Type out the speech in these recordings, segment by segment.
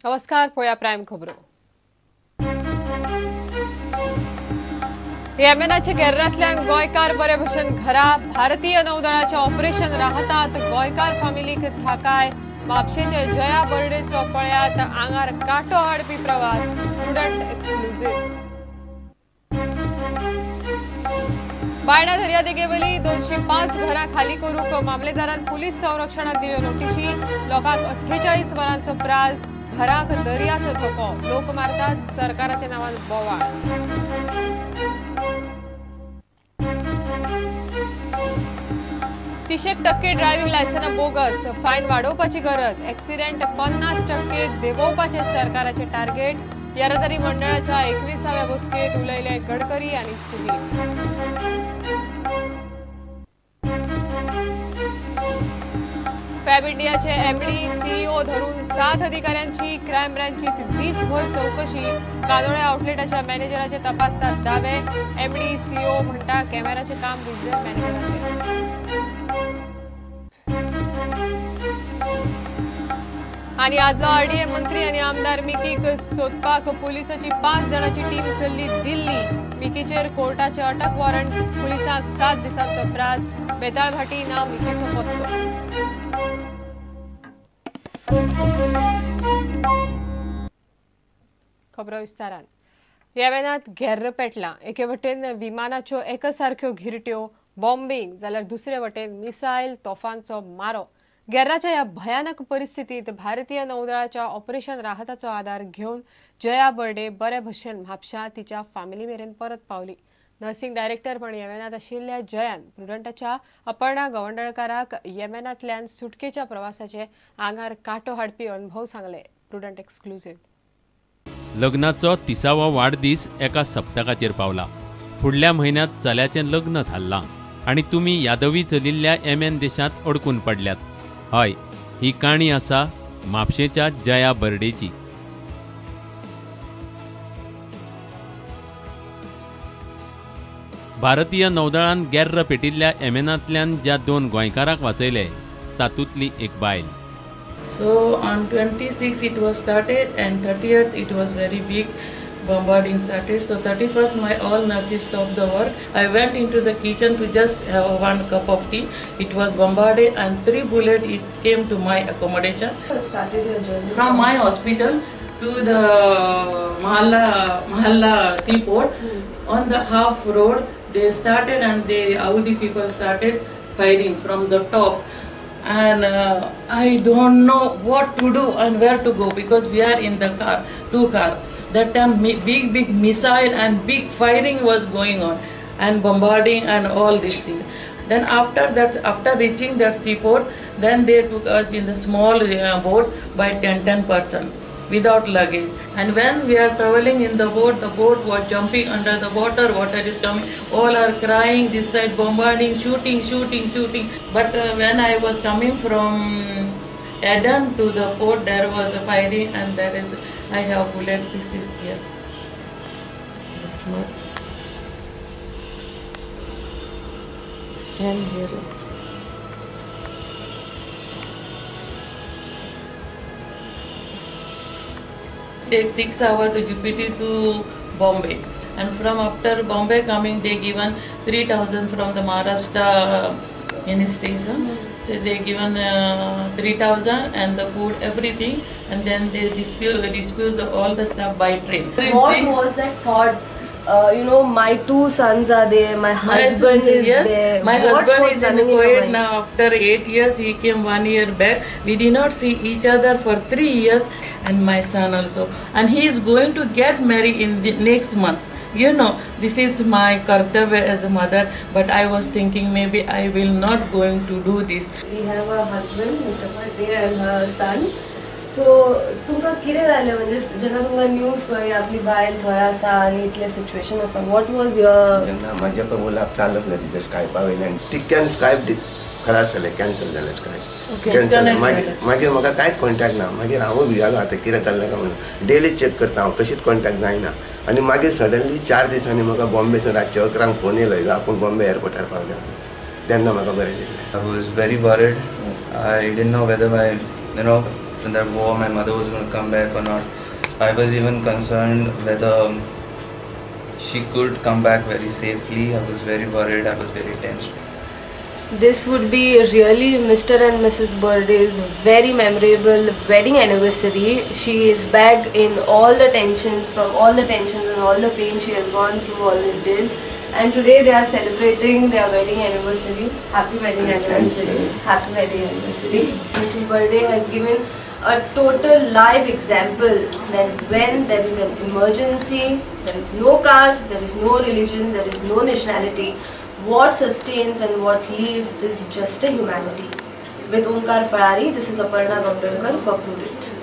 नमस्कार, पळोवया प्रायम खबरो. येमेनाच्या गेर्रांतल्यान गोंयकार बरे भशेन घरा. भारतीय नौदळाच्या ऑपरेशन राहतात गोंयकार फामिलीक थाकाय. म्हापशेचे जया बर्डेचो पळयात आंगार कांटो हाडपी प्रवास. Prudent exclusive. बायणा दर्यादेगेवेली 205 घरां खाली करूंक मामलेदारान पुलीस संरक्षणात दिल्यो नोटिशी. लोकांक 48 वरांचो प्राज. घरांक दर्याचो धोको. लोक मारतात सरकाराच्या नांवान बोवाळ. तीशेक टक्के ड्रायव्हिंग लायसन्सां बोगस. फायन वाडोवपाची गरज. एक्सिडेंट 50% देंवोवपाचें सरकाराचें टार्गेट. येरादारी मंडळाच्या 21व्या बसकेंत उलयले गडकरी आनी सुदीर. फॅब इंडियाचे एमडी सीईओ धरून 7 अधिकाऱ्यांची क्रायम ब्रांचीत दीसभर चौकशी. कानोळे आउटलेटाच्या मॅनेजराचे तपासतात दावे. एमडी सीईओ म्हणटा कॅमेराचे काम बिझनेस मॅनेजराचे. आनी आदलो आरडीए मंत्री आनी आमदार मिकीक सोदपाक पुलिसाची 5 जाणांची टीम चल्ली दिल्ली. मिकीचेर कोर्टाचे अटक वॉरंट. पुलिसांक 7 दिसांचो प्राज. बेताळभाटी ना मिकीचो पत्तो. खबरो विस्तारान. येमेनात घेर्र पेटलां. एके वटेन विमानाच्यो एकासारक्यो घिरट्यो, बॉम्बिंग, जाल्यार दुसरे वटेन मिसायल तोफांचो मारो. गेर्राच्या ह्या भयानक परिस्थितीत भारतीय नौदळाच्या ऑपरेशन राहताचो आदार घेवन जया बर्डे बरे भशेन म्हापशा तिच्या फामिली मेरेन परत पावली. नर्सिंग डायरेक्टर म्हण येमेनात आशिल्ल्या जयान प्रुडंटाच्या अपर्णा गवंडळकाराक येमेनांतल्यान सुटकेच्या प्रवासाचे आंगार कांटो हाडपी अनुभव सांगले. Prudent exclusive. लग्नाचो 30वो वाडदीस एका सप्तकाचेर पावला. फुडल्या म्हयन्यांत चल्याचें लग्न थारलां आनी तुमी यादवी चलिल्ल्या येमेन देशांत अडकून पडल्यात. हय, ही काणी आसा म्हापशेच्या जया बर्डेची. भारतीय नौदळान गेर्र पेटिल्ल्या येमेनांतल्यान ज्या 2 गोंयकारांक वाचयले तातूंतली एक बायल. So on 26 it was started and 30th it was very big bombarding started. So 31st my all nurses stopped the work. I went into the kitchen to just have 1 cup of tea. It was bombarded and 3 bullets it came to my accommodation. Started your journey from my hospital to the Mahalla seaport. On the half road they started and the Audi people started firing from the top. And I don't know what to do and where to go because we are in the car, 2 car. That time big missile and big firing was going on and bombarding and all these things. Then after that, after reaching that seaport, then they took us in the small boat by 10 person without luggage. And when we are traveling in the boat was jumping under the water, water is coming, all are crying, this side bombarding, shooting, shooting, shooting. But when I was coming from Aden to the port, there was a firing and there is, I have bullet pieces here. This one. And here also. Take 6 hours to Djibouti to Bombay, and from after Bombay coming they given 3,000 from the Maharashtra ministry. So they given 3,000 and the food, everything, and then they dispute all the stuff by train. What was that thought? You know, my 2 sons are there, my husband is yes, there. My husband is in Kuwait now. After 8 years, he came 1 year back. We did not see each other for 3 years, and my son also. And he is going to get married in the next month. You know, this is my kartavya as a mother, but I was thinking maybe I will not going to do this. We have a husband, Mr. Parde, and her son. So तुमकां कितें जालें म्हणजे जेन्ना तुमकां news कळ्ळी आपली बायल थंय आसा आनी इतलें सिच्युएशन आसा, what was your? जेन्ना म्हाज्या पळय उलोवप चालू आसलें तिचें स्कायपा वयल्यान तितक्यान स्कायप खलास जालें, कॅन्सल जालें स्कायप. कॅन्सल मागीर म्हाका कांयच कॉन्टेक्ट ना. मागीर हांवूय भियालो आतां कितें चल्लें काय म्हणून. डेली चॅक करता हांव, कशीच कॉन्टेक्ट जायना. आनी मागीर सडनली 4 दिसांनी म्हाका बॉम्बेसून रातचे 11 फोन येयलो, आपूण बॉम्बे एअरपोर्टार पावल्या. तेन्ना म्हाका बरें दिसलें. I was very worried. I didn't know whether my, you know, in that war, my mother was going to come back or not. I was even concerned whether she could come back very safely. I was very worried, I was very tense. This would be really Mr. and Mrs. Burday's very memorable wedding anniversary. She is back in all the tensions, from all the tensions and all the pain she has gone through all this day. And today they are celebrating their wedding anniversary. Happy wedding anniversary. Happy wedding anniversary. Mrs. Burday has given a total live example that when there is an emergency, there is no caste, there is no religion, there is no nationality. What sustains and what lives is just a humanity. With Omkar Farari, this is Aparna Gomdolkar for Prudent.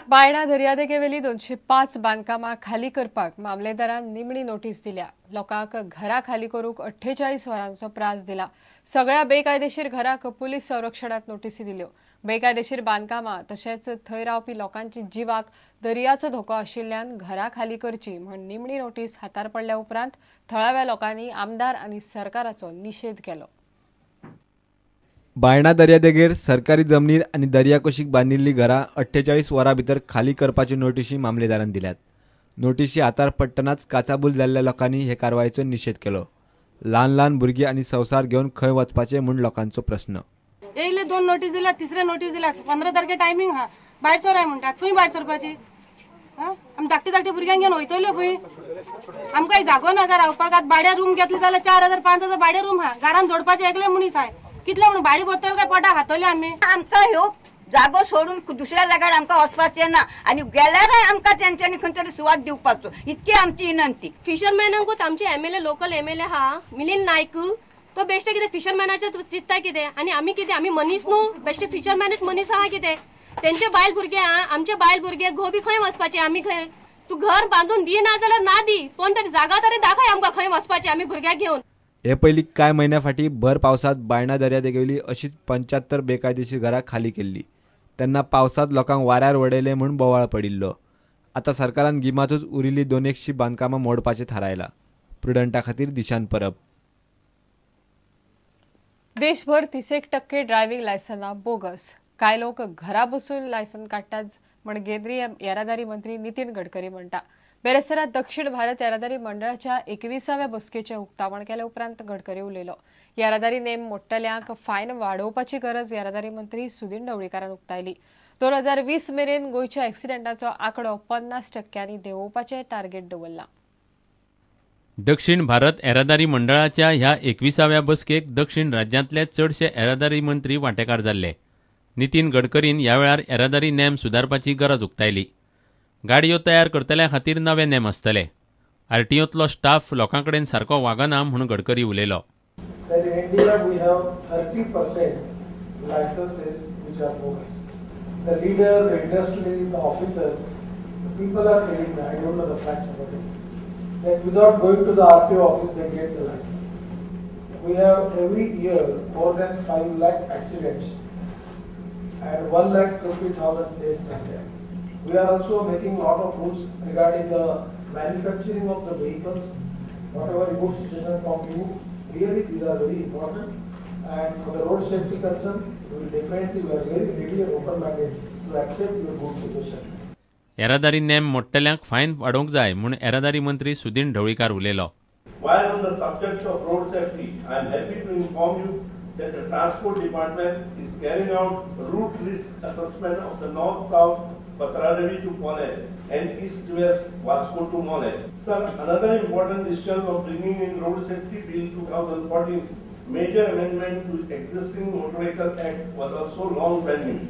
Baina दर्यादेगेवेली 205 बांदकामां खाली करपाक मामलेदारान निमणी notice दिल्या. लोकांक घरा खाली करूंक 48 वरांचो प्रास दिला. सगळ्या बेकायदेशीर घरांक पुलीस संरक्षणात नोटीसी दिल्यो. बेकायदेशीर बांदकामां तशेंच थंय रावपी लोकांची जिवाक दर्याचो धोको आशिल्ल्यान घरा खाली करची म्हूण निमणी नोटीस हातार पडल्या उपरांत थळाव्या लोकांनी आमदार आनी सरकाराचो निशेध केलो. बायणा दर्यादेगेर सरकारी जमनीर आनी दर्याकुशीक बांदिल्लीं घरां 48 वरां भितर खाली करपाच्यो नोटिशी मामलेदारान दिल्यात. नोटिशी हातार पडटनाच काचाबूल जाल्ल्या लोकांनी हे कारवायेचो निशेध केलो. ल्हान ल्हान भुरगीं आनी संवसार घेवन खंय वचपाचें म्हूण लोकांचो प्रस्न. येयले 2 नोटीस दिल्या, तिसरे नोटीस दिल्या, 15 तारखे टायमींग आहा, भायर सराय म्हणटात. खंय भायर सरपाची? आमी धाकटी धाकटी भुरग्यांक घेवन वयतले खंय? आमकां जागो नाका रावपाक. आतां भाड्या रूम घेतले जाल्यार 4000 5000 भाडें रूम आहा. घरान जोडपाचे एकले मनीस आहाय. कितले म्हणून भाडी भरतले काय पोटा खातले आमी? आमकां ह्यो जागो सोडून दुसऱ्या जाग्यार आमकां वचपाचें ना आनी गेल्यारय आमकां तेंच्यांनी खंय तरी सुवात दिवपाचो, इतकी आमची विनंती. फिशरमॅनांकूच आमचे एमएलए, लोकल एमएलए आहा मिलिंद नायक, तो बेश्टे कितें फिशरमॅनाचें चिंतता कितें आनी आमी कितें, आमी मनीस न्हू, बेश्टे फिशरमॅनूच मनीस आहा कितें? तेंचे बायल भुरगे आहा, आमचे बायल भुरगे घोव बी खंय वचपाचे? आमी खंय? तूं घर बांदून दी ना जाल्यार ना दी, पण तरी जागा तरी दाखय आमकां खंय वचपाचें आमी भुरग्याक घेवन. हे पयलीं कांय म्हयन्या फाटीं भर पावसांत बायणा दर्यादेगेवेली अशीच 75 बेकायदेशीर घरां खाली केल्ली. तेन्ना पावसांत लोकांक वाऱ्यार वडयले म्हूण बोवाळ पडिल्लो. आतां सरकारान गिमांतूच उरिल्ली 200 बांदकामां मोडपाचें थारायलां. प्रुडंटा खातीर दिशान परब. देशभर 31% ड्रायव्हिंग लायसनां बोगस. कांय लोक घरा बसून लायसन काडटात म्हण केंद्रीय येरादारी मंत्री नितीन गडकरी म्हणटा. बेरेस्तारा दक्षिण भारत येरादारी मंडळाच्या 21व्या बसकेचें उक्तावण केले उपरांत गडकरी उलयलो. येरादारी नेम मोडटल्यांक फायन वाडोवपाची गरज येरादारी मंत्री सुदिन ढवळीकारान उक्तायली. 2020 मेरेन गोंयच्या एक्सिडेंटाचो आंकडो 50% देंवोवपाचें टार्गेट दवरलां. दक्षिण भारत येरादारी मंडळाच्या ह्या 21व्या बसकेक दक्षिण राज्यांतले चडशे येरादारी मंत्री वांटेकार जाल्ले. नितीन गडकरीन ह्या वेळार येरादारी नेम सुदारपाची गरज उक्तायली. गाडयो तयार करतल्या खातीर नवे नेम आसतले. आरटीओंतलो स्टाफ लोकां कडेन सारको वागना म्हूण गडकरी उलयलो. That in India we have 30% licenses which are bogus. The leader, the industry, the officers, the people are telling me, I don't know the facts about it, that without going to the RTO office they get the license. We have every year more than 5 lakh accidents and 1,50,000 deaths are there. We are also making lot of rules regarding the manufacturing of the vehicles. Whatever good suggestion from you, really these are very important. And for the road safety concern, we will definitely, we are very ready and open-minded to accept your good suggestion. येरादारी नेम मोडटल्यांक fine वाडोवंक जाय म्हूण येरादारी मंत्री सुदिन ढवळीकार उलयलो. While on the subject of road safety, I am happy to inform you that the Transport Department is carrying out route risk assessment of the north-south Patradevi to Pune and east-west Vasco to Mole. Sir, another important decision of bringing in Road Safety Bill 2014, major amendment to existing Motor Vehicle Act was also long pending.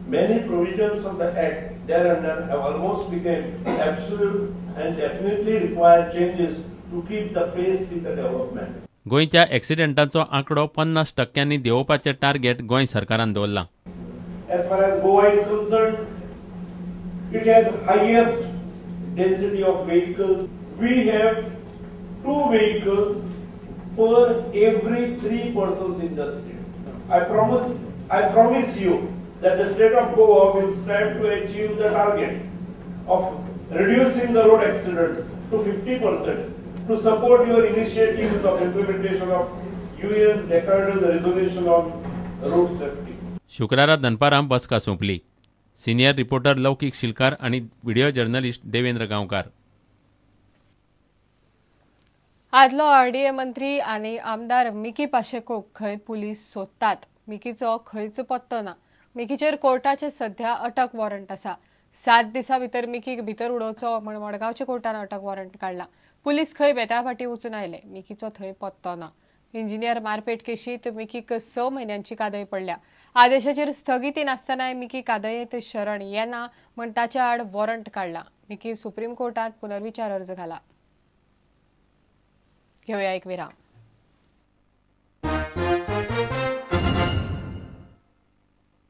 Many provisions of the Act thereunder have almost become absolute and definitely require changes to keep the pace with the development. गोंयच्या एक्सिडेंटाचो आंकडो 50% देंवोवपाचें target Goa सरकारान दवरलां. As far as Goa is concerned, it has highest density of vehicles. We have 2 vehicles per every 3 persons in the state. I promise you that the state of Goa will strive to achieve the target of reducing the road accidents to 50% to support your initiatives of implementation of UN Decadal Resolution on Road Safety. शुक्रारा दनपारां बसका सोंपली. Senior reporter लौकीक शिलकार आनी video journalist Devendra गांवकार. आदलो RDA मंत्री आनी आमदार Mickey पाशेकोक खंय पुलीस सोदतात. मिकीचो खंयच पत्तो ना. मिकीचेर कोर्टाचे सध्या अटक वॉरंट आसा. 7 दिसां भितर मिकीक भितर उडोवचो म्हण मडगांवच्या कोर्टान अटक वॉरंट काडला. पुलीस खंय बेताळभाटी वचून आयले. मिकीचो थंय पत्तो ना. इंजिनियर मारपेट केशीत मिकीक 6 म्हयन्यांची कादय पडल्या. आदेशाचेर स्थगिती नासतनाय मिकी कादयेंत शरण येना म्हण ताच्या आड वॉरंट काडला. मिकी सुप्रीम कोर्टात पुनर्विचार अर्ज घाला. घेवया एक विराम.